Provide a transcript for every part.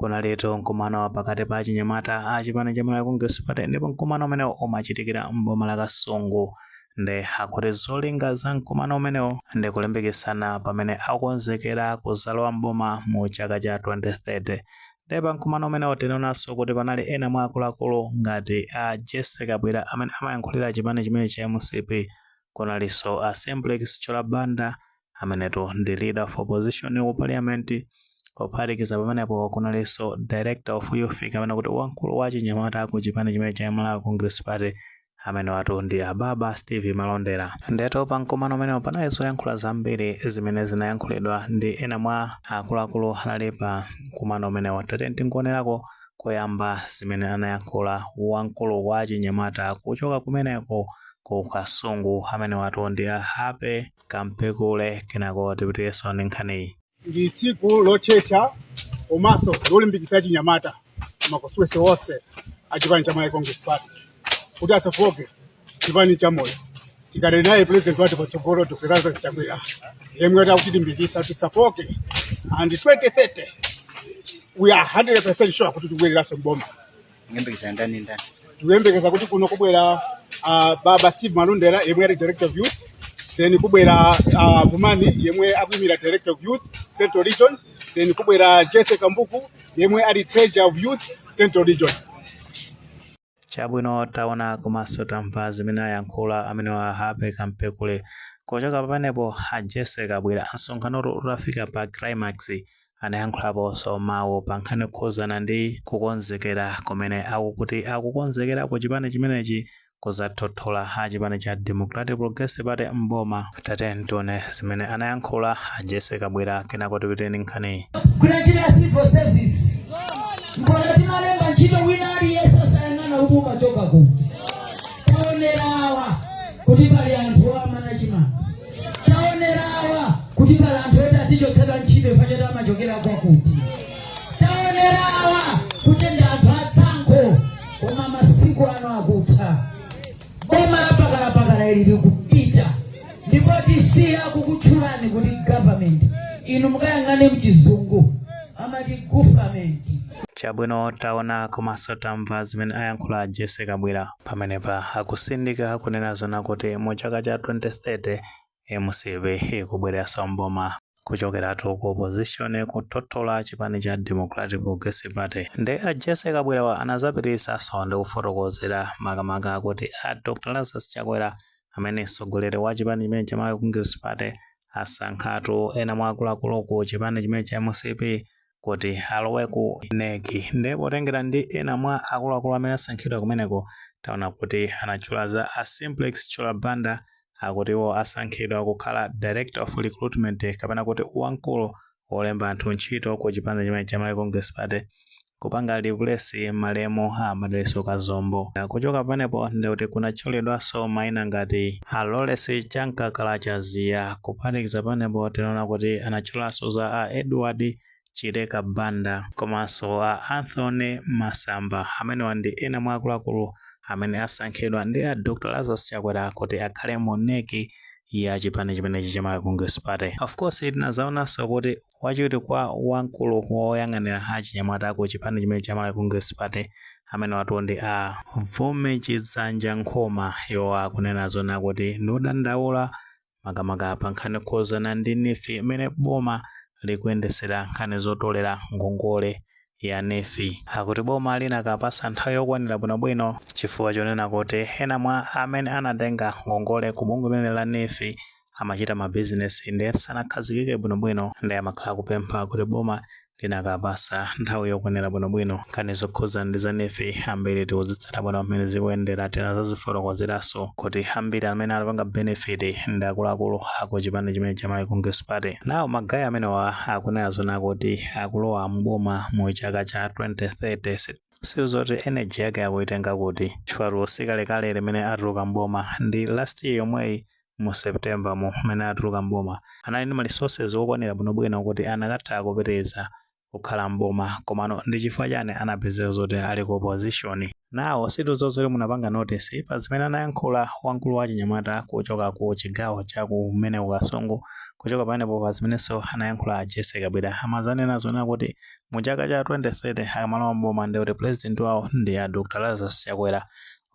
Kunalitu mkumano pakati pa achinyamata a chipani cha Malawi Congress Party, ndipo mkumano umenewo umachitikira m'boma la Kasungu. Ndi akuti zolinga za mkumano umenewo ndi kulimbikitsana pamene akukonzekera kuzalowa mboma mu chaka cha 2030. Ndi pa mkumano umenewo tinaonanso kuti panali ena mwa akuluakulu ngati a Jesse Kabwira amene amayankhulira chipani chimene cha MCP. Kunalinso a Simplex Chithyola Banda amenetu ndi leader of opposition ku parliament. Kuphatikiza pamenepo, kunalinso director of youth, kapena kuti wamkulu wa chinyamata ku chipani chimene cha Malawi Congress Party, amene watu ndi ababa Steve Malondera. Ndeto pa mkumano umenewo panali zoyankhula zambiri zimene zinayankhulidwa ndi ena mwa akuluakulu anali pa mkumano umenewo. Tate tingonerako koyamba zimene anayankhula wamkulu wa chinyamata kuchoka kumeneko ku Kasungu, amene watu ndi a Happy Kampekule. Kenako tipitirenso ndi nkhaniyi. Ndi tsiku lotchetcha komanso lolimbikitsa chinyamata makonstituency wonse a chipani cha Malawi Congress Party kuti asafoke. Chipani cha moyo tikadali naye president wathu patsogolo, Dr. Lazarus Chakwera, yemwe akutilimbikitsa tisafoke, and 2030 we are 100% sure kuti tikubwereranso mboma. Ngembekeza ndani ndani? Tikuyembekeza kuti kuno kubwera baba Steve Malondera yemwe ali director of youth, then kubwera Vumani yemwe akuyimira director of youth, Central Region, then kubwera Jesse Kambuku yemwe ali treasurer of youth, Central Region. Chabwino, taona komanso tamva zimene ayankhula amene wa Happy Kampekule. Kuchoka pamenepo, a Jesse Kabwira, msonkhano utafika pa climax, anayankhulaponso mawu pa nkhani yokhuzana ndi kukonzekera kumene akukuti akukonzekera ku chipani chimenechi kuzathothola a chipani cha Democratic Progressive Party mboma. Tate tione zimene anayankhula a Jesse Kabwira, kenako tipiteni nkhaniyi. Kuna ntchito ya civil service, nkona timalemba ntchito wina aliyense osayang'ana kuti umachoka kuti. Taonera awa kuti pali anthu amana chimanga, taonera awa kuti pali anthu oti azichotsedwa ntchito ifa choti amachokera kwakuti, taonera awa kuti ndi anthu atsankho. Koma masiku ano akutha, boma la pakalapakala ili likupita, ndipo tisiya kukutchulani kuti government. Inu mukayang'ane mchizungu amati government. Chabwino, taona komanso tamva zimene ayankhula Jesse Kabwira. Pamenepa akusindika kunena zona kuti mu chaka cha 2030 MCP ikubwereranso mboma kuchokeratu ku opposition kuthothola chipani cha Democratic Progressive Party. Ndi a Jesse Kabwira anazapitirisanso ndi kufotokozera makamaka kuti a Dr Lazarus Chakwera, amene mtsogoleri wa chipani chimene cha Malawi Congress Party, asankhatu ena mwa akuluakulu ku chipani chimene cha MCP kuti alowe ku NEC. Ndipo potengera ndi ena mwa akuluakulu amene asankhidwa kumeneko, taona kuti anatchula za a Simplex Chithyola Banda, akuti iwo asankhidwa kukhala director of recruitment, kapena kuti wamkulu wolemba anthu ntchito ku chipani chimene cha Malawi Congress Party, kupanga replace malemu a Madalitso Kazombo. Kuchoka pamenepo, ndikuti kunatchulidwanso mayina ngati a Lawrence Chankakala Chaziya. Kuphatikiza pamenepo, tinaona kuti anatchulanso za a Edward Chileka Banda komanso a Anthony Masamba. Amenewa ndi ena mwa akuluakulu amene asankhidwa ndi a Dr Lazarus Chakwera kuti akhale mu NEC ya chipani chimenechi cha Malawi Congress Party. Of course, tinazaonanso kuti wachiwiri kwa wamkulu woyang'anira achinyamata ku chipani chimene cha Malawi Congress Party, amene watu ndi a Vume Chidzanja Nkhoma, iwo akunena zona kuti ndiodandaula makamaka pa nkhani yokhuzana ndi NEEF, imene boma likuyendesera nkhani zotolera ngongole ya NEEF. Akuti boma linakapasa nthawi yokwanira bwinobwino, chifukwa chonena kuti ena mwa amene anatenga ngongole ku bungwe limene la NEEF amachita mabizinesi ndi sanakhazikike bwinobwino, ndi amakhala kupempha kuti boma linakapasa nthawi yokwanira bwinobwino. Nkhani zokhuza ndi za NEEF ambiri tikuzitsata bwino mmene zikuyendera. Tinazazifotokozeranso kuti ambiri amene anapanga benefit ndi akuluakulu aku chipani chimene cha Malawi Congress Party. Nawo ma guy amenewa akunena zona kuti akulowa mboma mu chaka cha 2030. Sizoti energy yake akuitenga kuti, chifukwa sikalekale limene atuluka mboma, ndi last year yomweyi mu September mu mmene atuluka mboma. Anali ndi ma resources okwanira bwinobwino kuti anakatha kupitiriza kukhala mboma, komano ndi chifukwa chani anapezeka zoti ali ku opposition? Nawo situzozoti munapanga notice pa zimene anayankhula wamkulu wa chinyamata kuchoka ku chigawo cha kumene ku Kasungu. Kuchoka pamenepo, pa zimenenso anayankhula Jesse Kabwila, amazanena zona kuti mu chaka cha 2030 akamalowa mboma, ndi kuti president wawo ndi a Dr Lazarus Chakwera.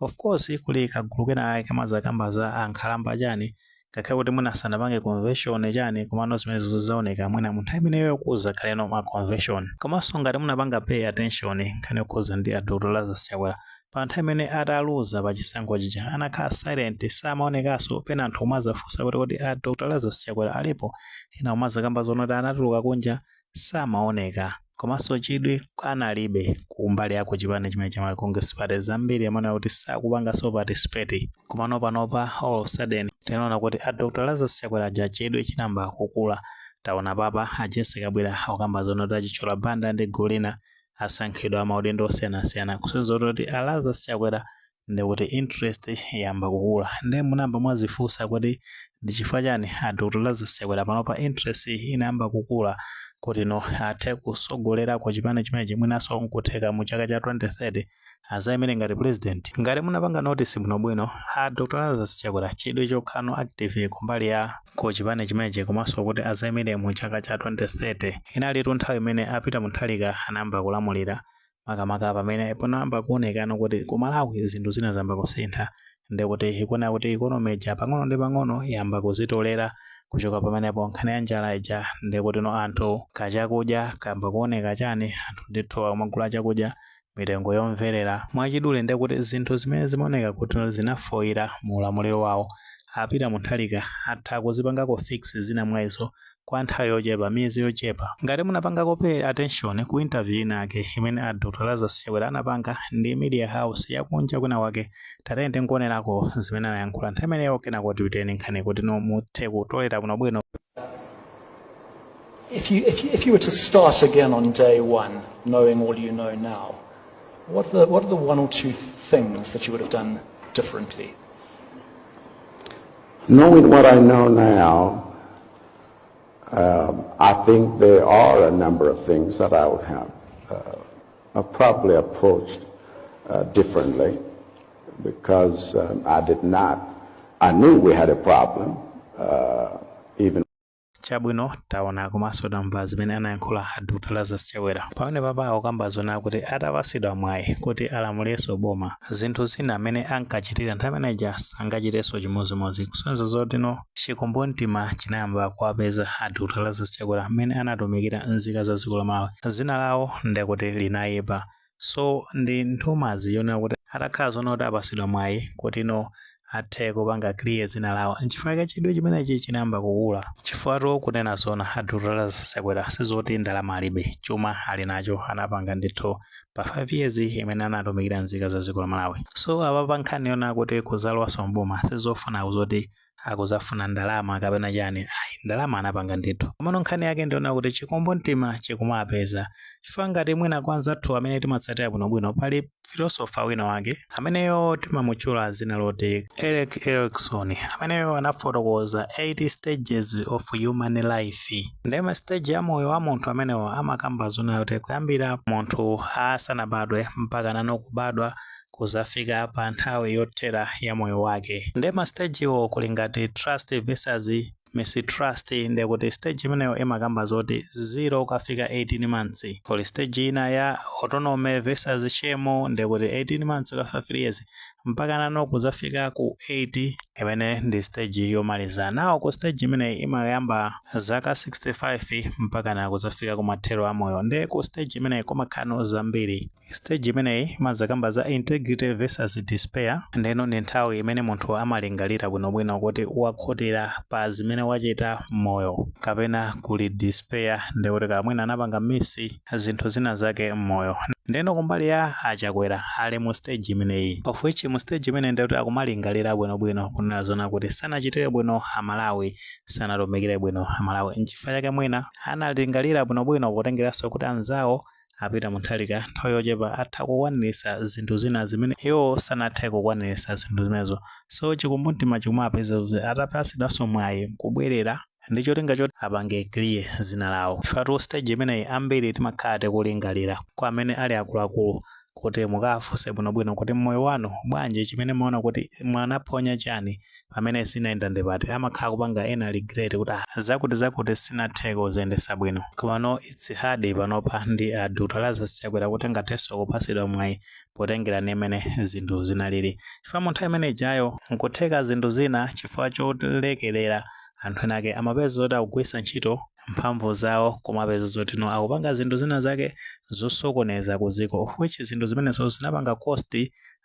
Of course, kuli kagulu kena ake kamazakamba za ankhalamba chani, ngakhale kuti mwina sanapange convention chani, komano zimenezo zizaoneka mwina mu nthawi imeneyo kuzakhaleno ma convention. Komanso ngati munapanga pay attention nkhani yokhuza ndi a Dr Lazarus Chakwera, pa nthawi imene ataluza pa chisankho chija anakhala silent, samaonekanso. Pena anthu umazafunsa kuti a Dr Lazarus Chakwera alipo? Ena umazakamba zonoti anatuluka kunja, samaoneka. Komanso chidwi analibe kumbali yako chipani chimene cha Congress Party, zambiri amene kuti sakupanganso participate. Komano panopa, all of sudden, tinaona kuti a Dr Lazarus Chakwera aja chidwi chinamba kukula. Taona papa a Jesse Kabwila akukamba zonoti achithyola Banda ndi gulu lina asankhidwa maudindo osiyanasiyana, kusonyeza kuti a Lazarus Chakwera ndikuti interest yamba kukula. Ndiye munamba mwazifunsa kuti ndi chifukwa chani a Dr Lazarus Chakwera panopa interest inayamba kukula kuti no athe kusogolera ku chipani chimenechi, mwinanso nkutheka mu chaka cha 2030 azayimire ngati president? Ngati munapanga notice bwinobwino, a Dr Lazarus Chakwera chidwi chokhano active kumbali ya ku chipani chimenechi komanso kuti azayimire mu chaka cha 2030 inalitu nthawi imene a Peter Mutharika anayamba kulamulira, makamaka pamene panayamba kuonekano kuti ku Malawi zinthu zina zamba kusintha, ndikuti ikuona kuti economy ija pang'ono ndi pang'ono yamba kuzitolera. Kuchoka pamenepo, nkhani ya njala ija, ndikuti no anthu kachakudya kamba kuoneka chani, anthu ndithu akumagula chakudya mitengo yomverera. Mwachidule, ndikuti zinthu zimene zimaoneka kuti zinafoira mu ulamuliro wawo, a Peter Mutharika atha kuzipangako fix zina mwa izo kwa nthawi yochepa, miyezi yochepa. Ngati munapangako pay attention ku interview inake imene a Dr Lazarus Chakwera anapanga ndi media house yakunja kwina kwake, tatende nkuonerako zimene anayankhula nthawi imeneyo, kenako tipiteni nkhani kuti no muthe kutolera bwinobwino. If you were to start again on day one, knowing all you know now, what are the one or two things that you would have done differently? Knowing what I know now, I think there are a number of things that I would have probably approached differently because I did not, I knew we had a problem, even Chabwino, taona komanso tamva zimene anayankhula a Dr Lazarus Chakwera. Pamene papa akukamba zona kuti atapasidwa mwayi kuti alamulirenso boma, zinthu zina amene ankachitira nthawi imeneja sangachitenso chimodzimodzi, kusonyeza zoti no chikumbumtima chinayamba kuwapeza a Dr Lazarus Chakwera amene anatumikira nzika za dziko la Malawi, zina lawo ndekuti linayipa. So ndi nthumazi yonena kuti atakhala zona kuti apasidwa mwayi kuti no athe kupanga clear dzina lawo, nchifukwa chake chidwi chimenechi chinayamba kukula. Chifukwa kunena zona, a Dr Lazarus Chakwera sizoti ndalama alibe, chuma ali nacho, anapanga ndithu pa 5 years imene anatumikira nzika za dziko la Malawi. So apa pa nkhani yona kuti kuzalowanso mboma, sizofuna zoti akuzafuna ndalama kapena chani, ayi, ndalama anapanga ndithu. Komano nkhani yake ndiona kuti chikumbumtima chikumapeza, chifukwa ngati mwina kwa anzathu amene timatsatira bwinobwino, pali philosopher wina wake ameneyo timamutchula zina loti Erik Erikson, ameneyo anafotokoza 8 stages of human life. Ndiye stage ya moyo wa munthu amenewo amakamba zona kuti kuyambira munthu asanabadwe mpaka nano kubadwa, kuzafika pa nthawi yothera ya moyo wake. Ndiye ma stage wo kuli ngati trust versus mistrust. Ndiye kuti stage imeneyo imakamba zoti 0 kafika 18 months. Kuli stage ina ya autonomy versus shame, ndiye kuti 18 months kafika 3 years, mpaka nano kuzafika ku 8 imene ndi stage yomaliza. Nawo ku stage imeneyi imayamba zaka 65 mpaka na kuzafika kumathero a moyo. Ndiye ku stage imeneyi kumakhala zambiri. Stage imeneyi imazakamba za integrity versus despair. Ndeno ndi nthawi imene munthu amalingalira bwinobwino kuti wakhutira pa zimene wachita m'moyo kapena kuli despair, ndikuti kamwina anapanga miss zinthu zina zake m'moyo. Ndeno kumbali ya Achakwera ali mu stage imeneyi, of which mu stage imene ndikuti akumalingalira bwinobwino kunena zona kuti sanachitire bwino Amalawi, sanatumikire bwino Amalawi. Nchifukwa chake mwina analingalira bwinobwino, potengeranso kuti anzawo a Peter Mutharika nthawi yochepa atha kukwanirisa zinthu zina zimene iwo sanathe kukwanirisa zinthu zimenezo. So chikumbumtima chikumapeza kuti atapasidwanso mwayi kubwerera ndi cholinga choti apange clear zina lawo. Ifatu stage imeneyi ambiri timakhala tikulingalira kwa amene ali akuluakulu. Kuti mukafunse bwinobwino kuti mmoyo wanu bwanji, chimene mumaona kuti mwanaphonya chani, pamene sinayenda ndipati. Amakhala kupanga ena regret kuti ah, zakuti zakuti sinatheke kuziyendesa bwino. Komano it's hard panopa ndi a Dr Lazarus Chakwera kuti angathenso kupasidwa mwayi, potengera ndi mmene zinthu zinalili, chifukwa mu nthawi imene ijayo nkutheka zinthu zina, chifukwa cholekelera, anthu ena ake amapeza zoti akugwiritsa ntchito mphamvu zawo, kumapeza zoti no, akupanga zinthu zina zake zosokoneza ku dziko, of which zinthu zimenezo zinapanga cost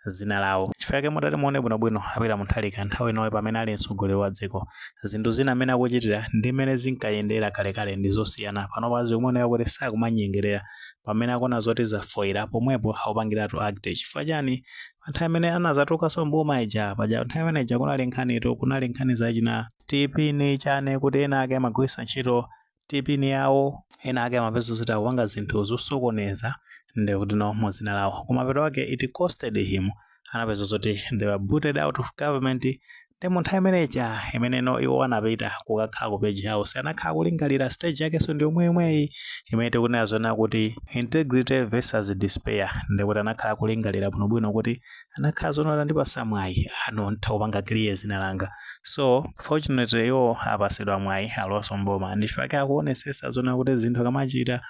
zina lawo. Chifukwa chake mutati muone bwinobwino, a Peter Mutharika nthawi inoyo pamene ali mtsogoleri wa dziko, zinthu zina amene akuchitira ndi mmene zinkayendera kalekale ndi zosiyana. Panopa zikumaoneka kuti sakumanyengerera. Pamene akuona zoti zafoira, pomwepo akupangiratu act. Chifukwa chani? Pa nthawi imene anazatulukanso mboma ija, paja nthawi imene ija kunali nkhanitu, kunali nkhani zachina TPIN chane, kuti ena ake amagwiritsa ntchito TPIN yawo, ena ake amapeza zoti akupanga zinthu zosokoneza ndikuti no, muzina lawo. Kumapeto ake it costed him, anapeza zoti they were booted out of government. Ndi mu nthawi imeneja imeneno iwo anapita kukakhala ku Page House, anakhala kulingalira. Stage yakenso ndi yomweyomweyi imene tikunena zona kuti integrity versus despair. Ndikuti anakhala kulingalira bwinobwino kuti anakhala zona ndipasa mwayi ano, ntha kupanga clear zina langa. So fortunately iwo apasidwa mwayi, alowanso mboma. Ndi chifukwa akuonesesa zona kuti zinthu akamachita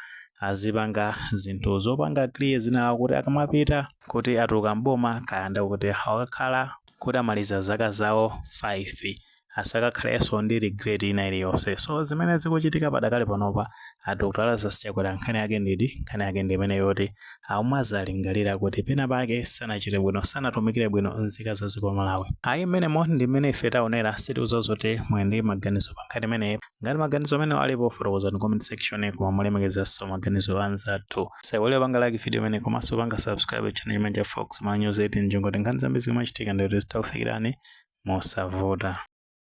azipanga zinthu zopanga clear zina lawo, kuti akamapita kuti atuluka mboma, kaya kuti akakhala kuti amaliza zaka zawo 5, asakakhalenso ndi regret ina iliyonse. So zimene zikuchitika padakali panopa, a Dr Lazarus Chakwera, nkhani yake nditi, nkhani yake ndi imene yoti akumazalingalira kuti pena pake sanachite bwino, sanatumikire bwino nzika za dziko la Malawi. Ayi, mmenemo ndi mmene ife taonera. Sitiuza zoti muli ndi maganizo pa nkhani imeneyi. Ngati maganizo amene alipo, fotokozani comment section, koma mulemekezanso maganizo anzathu. Saiwale panga like video imene, komanso panga subscribe channel imene cha Fox Ma News 18 njongoti nkhani zambiri zikumachitika ndikuti zitakufikirani mosavuta.